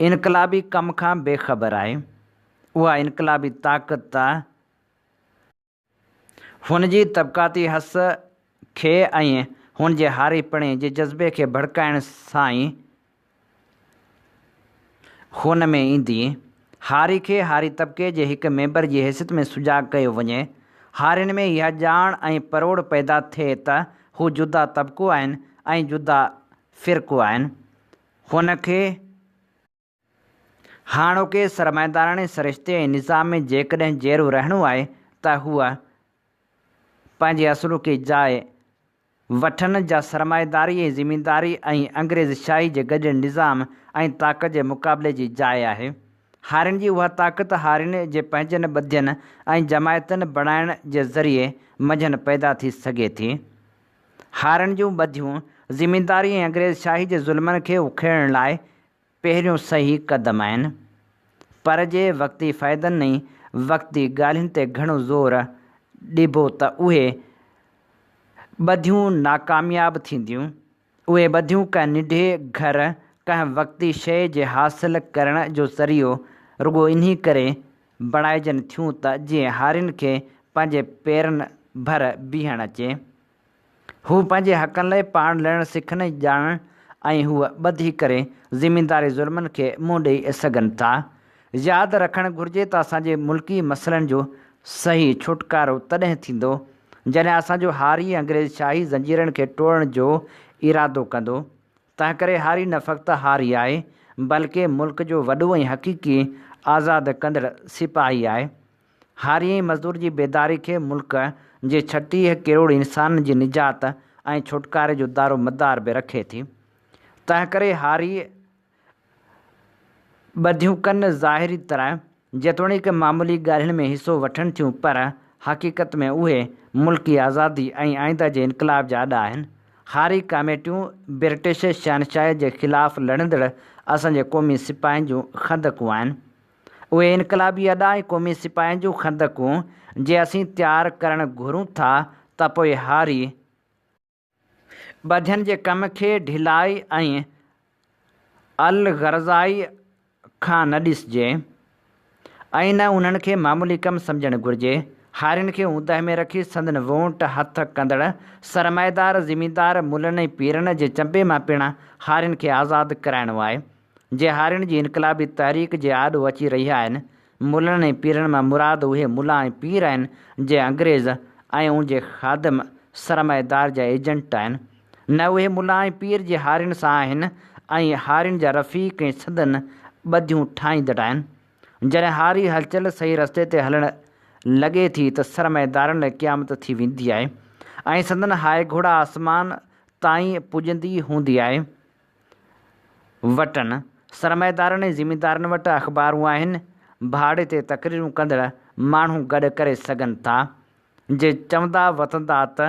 انقلابي ڪم کان بي خبر آهي. اها انقلابي طاقت هن جي طبقاتي حس کي ۽ هن جي هاري پڻي جي جذبي کي ڀڙڪائڻ سان ئي هن ۾ ايندي. هاري کي هاري طبقي جي هڪ ميمبر جي حيثيت ۾ سجاڳ ڪيو وڃي. هارين ۾ اها ڄاڻ ۽ پروڙ پيدا ٿئي ته هو جدا طبقو آهن ۽ جدا فرقو آهن. هن کي. هاڻوڪي سرمائيداراڻي سرشتي ۽ نظام ۾ جيڪڏهن جيئرو رهڻو آهي ته هو پنهنجي اصلوڪي جاء وٺن جا سرمائيداري ۽ زمينداري ۽ انگريز شاهي جي گڏيل نظام ۽ طاقت جي مقابلي جي جاء آهي. هارين جي اها طاقت هارين جي پنهنجن ٻڌين ۽ جماعتن بڻائڻ جي ذريعي منجهن پيدا ٿي سگهي ٿي. هارين جون ٻڌيون زمينداري ۽ انگريز شاهي جي ظلمن کي اکيڙڻ لاء پهريون صحيح قدم آهن، پر جي وقتي فائدن ۽ وقتي ڳالهين تي گهڻو زور ڏبو ته اهي ٻڌيون ناڪامياب ٿينديون. اهي ٻڌيون ڪنهن ننڍي گهر، ڪنهن وقتي شيء جي حاصل ڪرڻ جو ذريعو رڳو انهي ڪري بڻائجن ٿيون ته جيئن هارين کي پنهنجي پيرن ڀر بيهڻ اچي. هو پنهنجي حقن لاء پاڻ لڙڻ سکن ۽ ڄاڻن ۽ هو ٻڌي ڪري زمينداري ظلمن کي منهن ڏئي سگهن ٿا. ياد رکڻ گهرجي ته اسان جي ملڪي مسئلن جو صحيح ڇوٽڪارو تڏهن ٿيندو، جڏهن اسان جو هاري انگريز شاهي زنجيرن کي ٽوڙڻ جو ارادو ڪندو. تنهنڪري هاري نه فقط هاري آهي، بلڪه ملڪ جو وڏو ۽ حقيقي آزاد ڪندڙ سپاهي آهي. هاري ۽ مزدور جي بيداري کي ملڪ جي 36 ڪروڙ انسانن جي نجات ۽ ڇوٽڪاري جو دارو مدار به رکي ٿي. تنهنڪري هاري ٻڌيون ڪن ظاهري طرح جيتوڻيڪ معمولي ڳالهين ۾ حصو وٺن ٿيون پر حقيقت ۾ اهي ملڪي آزادي ۽ آئنده جي انقلاب جا اڏا آهن. هاري ڪاميٽيون برٽش شهنشاهيت جي خلاف لڙندڙ اسان جي قومي سپاهين جون خندقون آهن. اهي انقلابي اڏا ۽ قومي سپاهين جون خندقون جي اسين تيار ڪرڻ گهرون ٿا ته پوء هاري ٻڌين جي ڪم کي ڍلائي ۽ الغرضائي کان نه ڏسجي ۽ نه انهن کي معمولي ڪم سمجهڻ گهرجي. هارين کي اوندهه ۾ رکي سندن وونٽ هٿ ڪندڙ سرمائيدار، زميندار، ملن ۽ پيرن جي چنبي مان پڻ هارين کي آزاد ڪرائڻو آهي. جي هارين جي انقلابي تحريڪ جي آڏو اچي رهيا آهن. ملن ۽ پيرن مان مراد اهي ملا ۽ پير آهن جي انگريز ۽ ان جي خادم سرمائيدار جا ايجنٽ آهن. نه اهي ملا ۽ پير جي هارين سان آهن ۽ هارين جا رفيق ۽ سندن ٻڌيون ٺاهيندڙ آهن. جڏهن هاري هلچل صحيح رستي تي هلڻ لڳي ٿي ته سرمائيدارن لاء قيامت ٿي ويندي آهي ۽ سندن هاء گهوڙا آسمان تائين پڄندي هوندي آهي. وٽن سرمائيدارن ۽ زميندارن وٽ اخبارون آهن، ڀاڙي تي تقريرون ڪندڙ ماڻهو گڏ ڪري سگهن ٿا، جي چوندا وتندا ته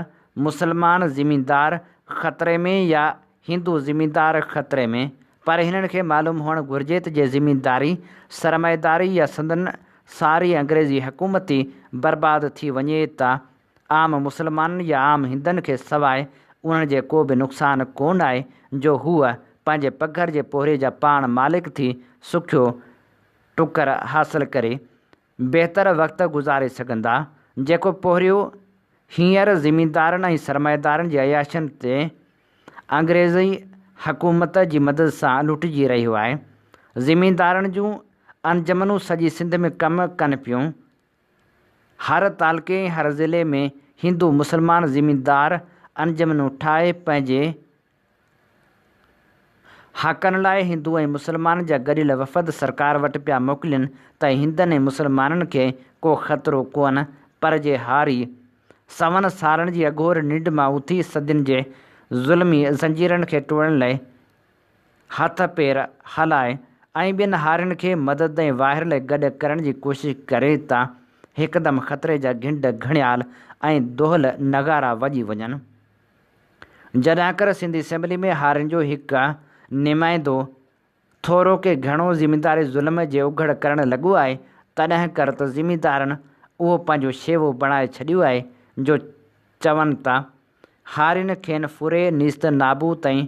مسلمان زميندار خطري ۾ يا هندو زميندار خطري ۾، پر هنن کي معلوم هئڻ گهرجي ته جي زمينداري، سرمائيداري يا سندن ساري انگريزي حڪومت ئي برباد ٿي وڃي ته عام مسلمانن يا عام هندن کي سواء انهن جي ڪو به نقصان ڪونه آهي جو هو پنهنجي پگهر جي پورهيي جا پاڻ مالڪ ٿي سکيو ٽڪر حاصل ڪري بهتر وقت گذاري سگهندا جيڪو پورهيو هينئر زميندارن ۽ سرمائيدارن جي عياشين تي انگريزي حڪومت جي مدد سان لٽجي رهيو آهي. زميندارن جون انجمنون سڄي سنڌ ۾ ڪم ڪن پيون. هر تعلقي ۽ هر ضلعي ۾ هندو مسلمان زميندار انجمنون ٺاهي پنهنجي حقن لاء هندو ۽ مسلمانن جا گڏيل وفد سرڪار وٽ پيا موڪلين ته هندن ۽ مسلمانن کي ڪو خطرو ڪونه پر جي هاري سون سالن جي اگهور ننڊ مان اٿي صدين جي ظلمي زنجيرن کي ٽوڙڻ لاء هٿ پير هلائي ۽ ٻين هارين کي مدد ۽ واهر لاء گڏ ڪرڻ جي ڪوشش ڪري ته هڪدم خطري جا گهنڊ گهڙيال ۽ دهل نغارا وڄي وڃن. جڏهانڪر سنڌ اسيمبلي ۾ هارين جو هڪ نمائندو ٿورو ڪي گهڻو زمينداري ظلم جي اگهڙ ڪرڻ لڳو آهي تڏهنڪر ته زميندارن اهو پنهنجو شيوو بڻائي ڇڏيو آهي جو چون ته هارين کين ڦري نيست نابود ۽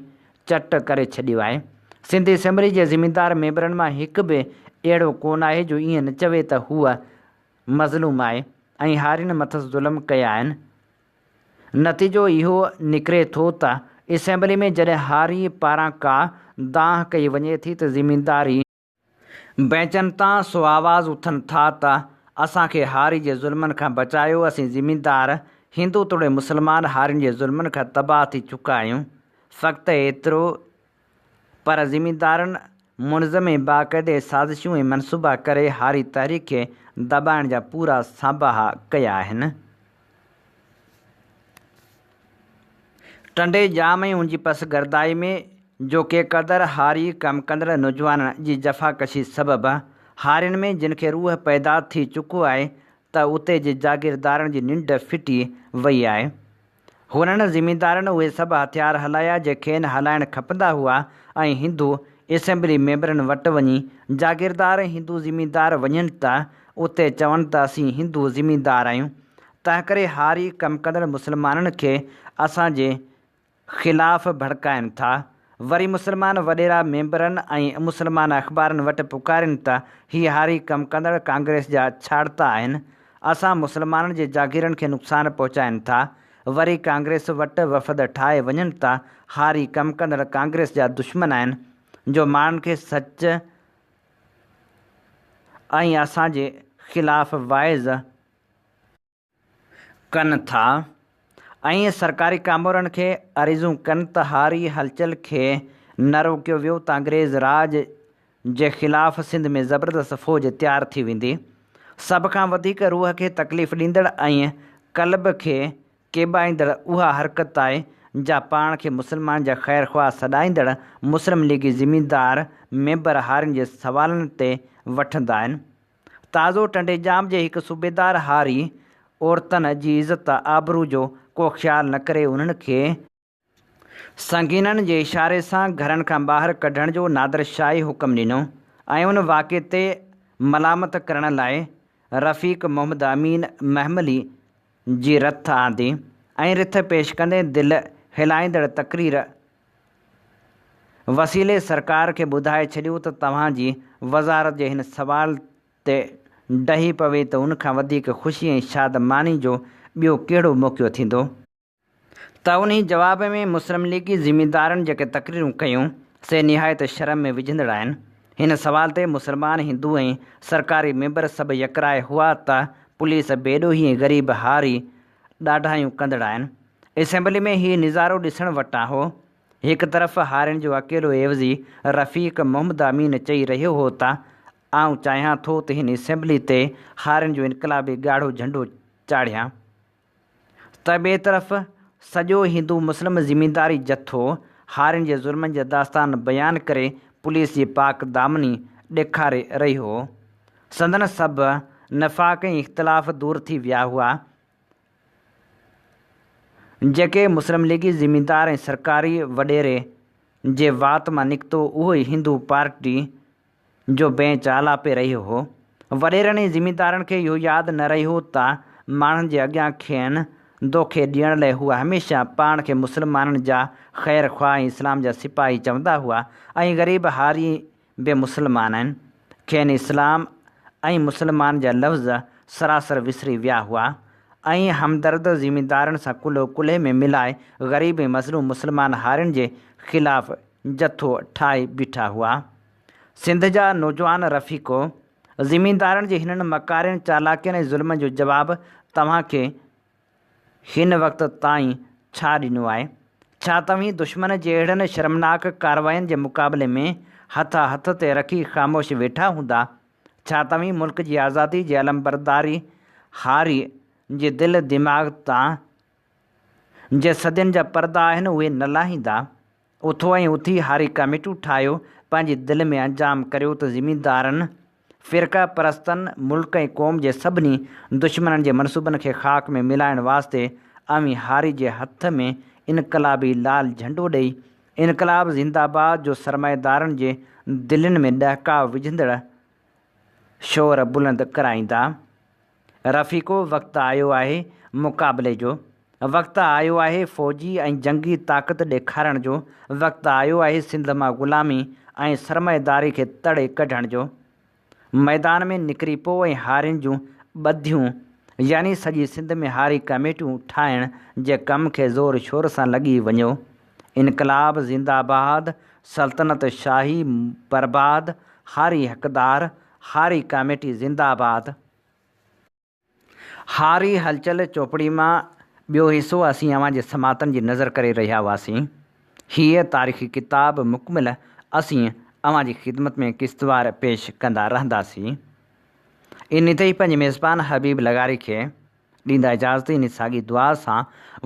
چٽ ڪري ڇڏيو آهي. سنڌ اسيمبلي جي زميندار ميمبرن مان هڪ به اهڙو ڪونه آهي جو ائين نه چوي ته هو مظلوم آهي ۽ هارين مٿس ظلم ڪيا آهن. نتيجو اهو نڪري ٿو ته اسيمبلي ۾ جڏهن هاري پاران ڪا دانهن ڪئي وڃي ٿي ته زمينداري بينچن تان سو آواز اٿن ٿا ته اسان کي هاري جي ظلمن کان بچايو، اسين زميندار، هندو توڙي مسلمان هارين جي ظلمن کان تباهه ٿي چڪا آهيون. فقط ايترو پر زميندارن منظم ۽ باقاعدي سازشون ۽ منصوبا ڪري هاري تحريڪ کي دٻائڻ جا پورا سانباها ڪيا آهن. ٽنڊي ڄام ۽ ان جي پسگردائي ۾ جو ڪي قدر هاري ڪم ڪندڙ نوجوانن جي جفاڪشي سبب هارين ۾ جن کي روح پيدا ٿي چڪو آهي ته اتي جي جاگيردارن جي ننڊ ڦٽي وئي آهي. هنن زميندارن اهي سڀ هٿيار هلايا جي کين هلائڻ کپندا هئا ۽ هندو اسيمبلي ميمبرن وٽ وڃي جاگيردار ۽ هندو زميندار وڃن ته اتي چون ته اسين هندو زميندار آهيون. تنهنڪري هاري ڪم ڪندڙ مسلمانن کي اسان جي خلاف ڀڙڪائين ٿا. وري مسلمان وڏيرا ميمبرن ۽ مسلمان اخبارن وٽ پڪارين ته هي هاري ڪم ڪندڙ ڪانگريس جا ڇاڙتا آهن. اسان مسلمانن جي جاگيرن کي نقصان پهچائين ٿا. وري ڪانگريس وٽ وفد ٺاهي وڃن ته هاري ڪم ڪندڙ ڪانگريس جا دشمن آهن جو ماڻهن کي سچ ۽ اسان جي خلاف واعظ ڪن ٿا ۽ سرڪاري ڪامورن کي عريضون ڪن ته هاري هلچل کي نه روڪيو ويو ته انگريز راڄ جي خلاف سنڌ ۾ زبردست فوج تيار ٿي ويندي. سڀ کان وڌيڪ روح کي تڪليف ڏيندڙ ۽ قلب کي ڪيٻائيندڙ اها حرڪت آهي جا پاڻ کي مسلمان جا خيرخواهه سڏائيندڙ مسلم ليگي زميندار ميمبر هارين جي سوالن تي وٺندا آهن. تازو ٽنڊي ڄام جي هڪ صوبيدار هاري عورتن جي عزت آبرو جو ڪو خيال نه ڪري انهن کي سنگينن جي اشاري سان گهرن کان ٻاهر ڪڍڻ جو نادرشاهي حڪم ڏنو ۽ ان واقعي تي ملامت ڪرڻ لاء رفيق محمد امين مهملي جي رٿ آندي ۽ رٿ پيش ڪندي دل هلائيندڙ تقرير وسيلي سرڪار کي ٻڌائي ڇڏيو ته توهان جي وزارت جي هن سوال تي ڊهي پوي ته ان کان وڌيڪ خوشي ۽ شادماني جو ٻيو ڪهڙو موقعو ٿيندو؟ ته انهي جواب ۾ مسلم ليگي ذميدارن جيڪي تقريرون ڪيون سي نهايت شرم ۾ وجهندڙ آهن. هن سوال تي مسلمان، هندو ۽ سرڪاري ميمبر سڀ يڪراء هئا ته پوليس بيڏوهي ۽ غريب هاري ڏاڍايون ڪندڙ آهن. اسيمبلي ۾ هي نظارو ڏسڻ وٽان هو. هڪ طرف هارين جو اڪيلو عيوضي رفيق محمد امين چئي رهيو هو ته آئون چاهيان ٿو ته هن اسيمبلي تي هارين جو انقلابي ڳاڙهو جهنڊو چاڙهيان ته ٻئي طرف سڄو هندو مسلم زمينداري جٿو هارين جي ظلمن جا داستان بيان ڪري پوليس جي پاڪ دامني ڏيکاري رهيو هو. سندن سڀ نفاق ۽ اختلاف دور ٿي ويا هئا، جيڪي مسلم ليگي زميندار ۽ سرڪاري وڏيري جي وات مان نڪتو اهو ئي هندو پارٽي جو بينچ آلاپي رهيو هو. وڏيرن ۽ زميندارن کي اهو ياد نه رهيو ته ماڻهن جي اڳيان کين دوکي ڏيڻ لئه هو هميشه پاڻ کي مسلمانن جا خير خواهه ۽ اسلام جا سپاهي چوندا هئا ۽ غريب هاري به مسلمان آهن، کين اسلام ۽ مسلمان جا لفظ سراسر وسري ويا هئا ۽ همدرد زميندارن سان ڪلهو ڪلهي ۾ ملائي غريب ۽ مظلوم مسلمان هارين جي خلاف جٿو ٺاهي بيٺا هئا. سنڌ جا نوجوان رفيقو! زميندارن جي هنن مڪارين، چالاڪين ۽ ظلمن جو جواب توهان کي هن وقت تائين ڇا ڏنو آهي؟ ڇا توهين دشمن جي اهڙن شرمناڪ ڪارواين جي مقابلي ۾ هٿ هٿ تي رکي خاموش ويٺا هوندا؟ ڇا توهين ملڪ جي آزادي جي علمبرداري هاري جي دل دماغ تان جي صدين جا پردا آهن اهي نه لاهيندا؟ اٿو ۽ اٿي هاري ڪميٽيون ٺاهيو، پنهنجي دل ۾ انجام ڪريو ته زميندارن، فرقه پرستن، ملڪ ۽ قوم جي سڀني دشمنن جي منصوبن کي خاڪ ۾ ملائڻ واسطي اوهين هاري جي هٿ ۾ انقلابي لال جهنڊو ڏئي، انقلاب زنده باد جو سرمائيدارن جي دلين ۾ ڏهڪاء وجهندڙ شور بلند ڪرائيندا. رفيقو وقت آيو آهي مقابلي جو، وقت آيو آهي فوجي ۽ جنگي طاقت ڏيکارڻ جو، وقت آيو آهي سنڌ مان غلامي ۽ سرمائيداري کي تڙي ڪڍڻ جو. ميدان ۾ نڪري پو ۽ هارين جون ٻڌيون يعني سڄي سنڌ ۾ هاري ڪميٽيون ٺاهڻ جي ڪم کي زور شور سان لڳي وڃو. انقلاب زنده باد، سلطنت شاهي برباد، هاري حقدار، هاري ڪاميٽي زنده آباد. هاري هلچل چوپڙي مان ٻيو حصو اسين اوهان جي سماعتن جي نظر ڪري رهيا هئاسين. هيء تاريخي ڪتاب مڪمل اسين اوهان جي خدمت ۾ قسطوار پيش ڪندا رهنداسين. انهي تي ئي پنهنجي ميزبان حبيب لغاري کي ڏيندا اجازت انهي ساڳي دعا سان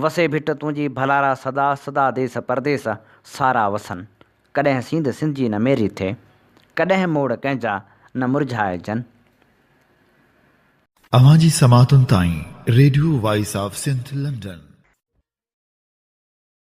وسي ڀٽ تنهنجي ڀلارا سدا سدا ديس پرديس سارا وسن. ڪڏهن سينڌ سنڌجي نه ميري ٿئي، ڪڏهن موڙ ڪنهن جا نه مرجهائجن. اوهان جي سماعتن تائين radio voice of Sindh London.